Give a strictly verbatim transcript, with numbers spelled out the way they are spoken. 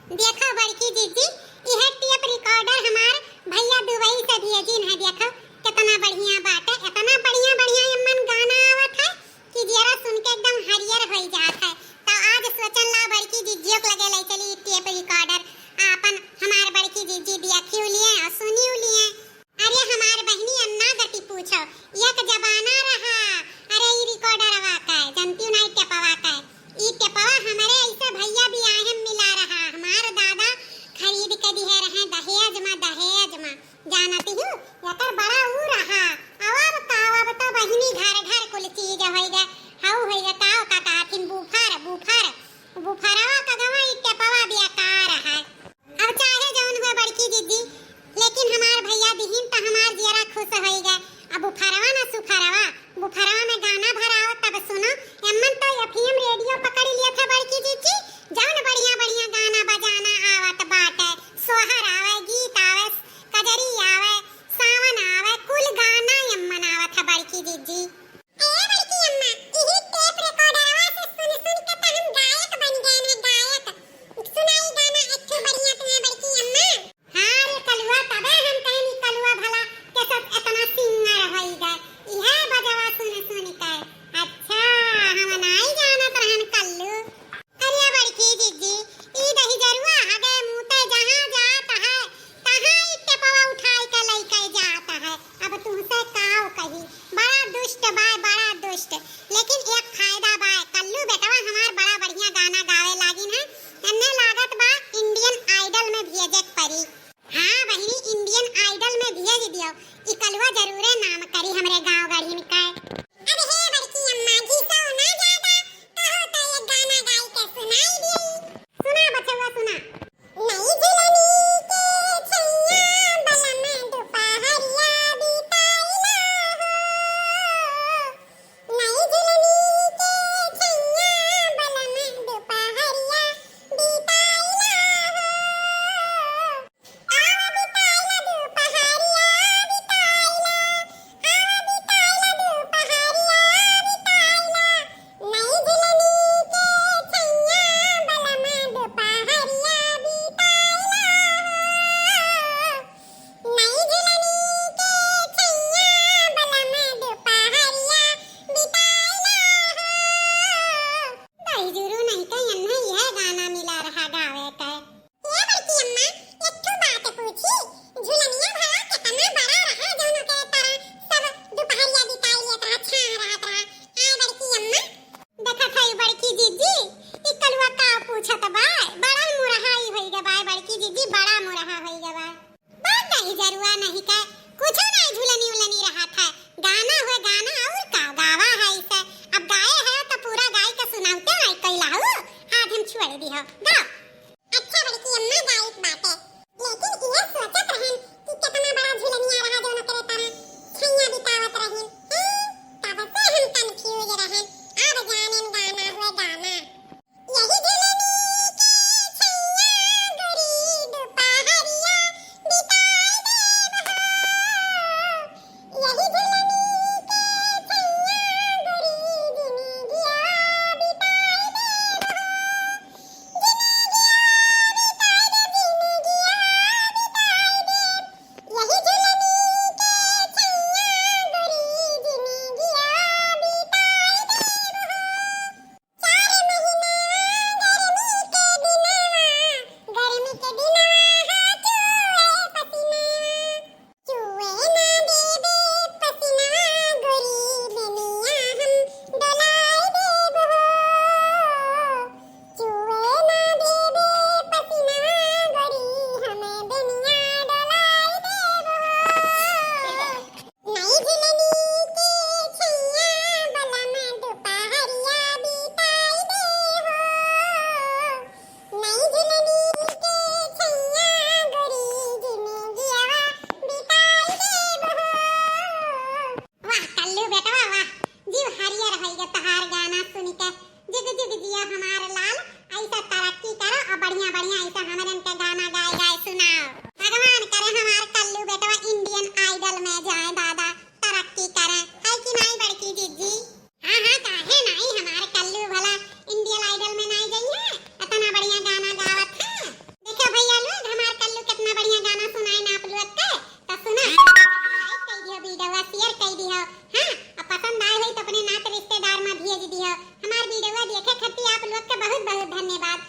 देखो बड़की जिज्जी, इहे टेप रिकॉर्डर हमार भैया दुबई से भेजिन है। देखो केतना बढ़िया बाटे, एतना बढ़िया बढ़िया एमन गाना आवत है कि जियरा सुन के एकदम हरियर होई जात है। तो आज सोचन ला बड़की जिज्जियो के लगे ले चली टेप रिकॉर्डर, आपन हमार बड़की जिज्जी देखियो लिए और सुनियो लिए। अरे हमार बहिनी अन्ना गति पूछो, एक जमाना रहा। अरे ई रिकॉर्डरवा का है, जनतियो नाई टेपवा का है। ई टेपवा हमरे ऐसे भैया भी आए हम मिला रहा, हमार दादा खरीद के दिहे रहे दहेज में, दहेज में। जानती हूँ, एकर बड़ा ऊ रहा। अब, अब का, अब तो बहिनी घर घर कुल चीज होई गए, हऊ होई गए, का, का कहथिन, बूफर, बूफर, बूफरवा का गवा ई टेपवा बेकार है। अब चाहे जौन हुए बड़की जिज्जी, लेकिन हमार भैया दिहिन त हमार जियरा खुश होई गए। अब बुफरवा ना सुफरवा, बुफरवा में गाना भराओ तब सुनो। एमन तो एफएम रेडियो पकड़ लिया था बड़की जिज्जी, जौन बढ़िया बढ़िया गाना बजाना आवत बाटे, सोहर आवे, गीत आवे, कजरी आवे, सावन आवे, कुल गाना एमन आवत है बड़की जिज्जी। ए बड़की अम्मा, इही टेप रिकॉर्डरवा से सुन सुन के त हम गायक बन गए हैं, गायक। सुनाई गाना एक ठो बढ़िया तुम्हें बड़की अम्मा। हाँ रे कलुआ, तबे हम कहनी कलुआ भला के सब इतना सिंगर होई गए। इहे बजवा सुन सुन के। अच्छा, हम नाई जानत रहन कल्लू। अरे बड़की जिज्जी, ई दहिजरुआ हगे मूते जहाँ जात है, तहाँ ई टेपवा उठाई के लइके जात है। अब तुमसे काव कही, बड़ा दुष्ट बाय, बड़ा दुष्ट। लेकिन एक फायदा बाय, कल्लू बेटवा हमार बड़ा बढ़िया गाना गावे लागिन है। एन्ने लागत बा इंडियन आइडल में भेजे के पड़ी। हाँ बहिनी, इंडियन आइडल में भेज दियो। ई कलुआ जरूरे नाम करी हमरे गाँव गढ़ी में। काय अब हे बड़की अम्मा, घिसो ना ज्यादा, कहो तो एक गाना गाई के सुनाई दी। सुना बचवा, सुना। नई झुलनी के छैया बलम दुपहरिया बिताइला हो। नई झुलनी के छैया बलम दुपहरिया बिताइला हो। आवा बिताइला दुपहरिया बिताइला, आवा बिताइला दुपहरिया बिताइला। नई झुलनी के छैया बलम दुपहरिया बिताइला हो। नई झुलनी के छैया बलम दुपहरिया बिताइला हो। दहिजुरु नहीं के एन्हे यह गाना मिला रहा गावे के। ए बड़की अम्मा, एक ठो बात पूछी, झुलनिया भला कितना बड़ा रहा जौन के तरह सब दुपहरिया बिताई लेत रहा, छाह रहत रहा। आय बड़की अम्मा। देखत हई बड़की जिज्जी, ई कलुआ का पूछत बा, बड़ा मुरहा ई होई गे बा, बड़की जिज्जी बड़ा मुरहा होई गे बा। बा दहिजरुआ नहीं के, कुछो नहीं झुलनी उलनी रहत है, गाना हुए गाना और का गावा है इसे। अब गाए है तो पूरा गाय के सुनावते नहीं कैला हो, आज हम छोड़ दी हो, गाओ। अच्छा बड़की अम्मा गायक बाटे, लेकिन ये सोचत रहन कि कितना बड़ा झुलनिया रहा जौन करे तरह छैया बितावत रहिन। हैं? तब से हम कंफ्यूज रहन, अब जानेन गाना हुए गाना। यही झुलनी के छैया गोरी दुपहरिया बिताई देब हो। यही झुलनी के छैया गोरी जिंदगिया बिताई देब हो। जिंदगिया बिताई देब, जिंदगिया हमार वीडियो देखे खातिर आप लोग के बहुत बहुत धन्यवाद।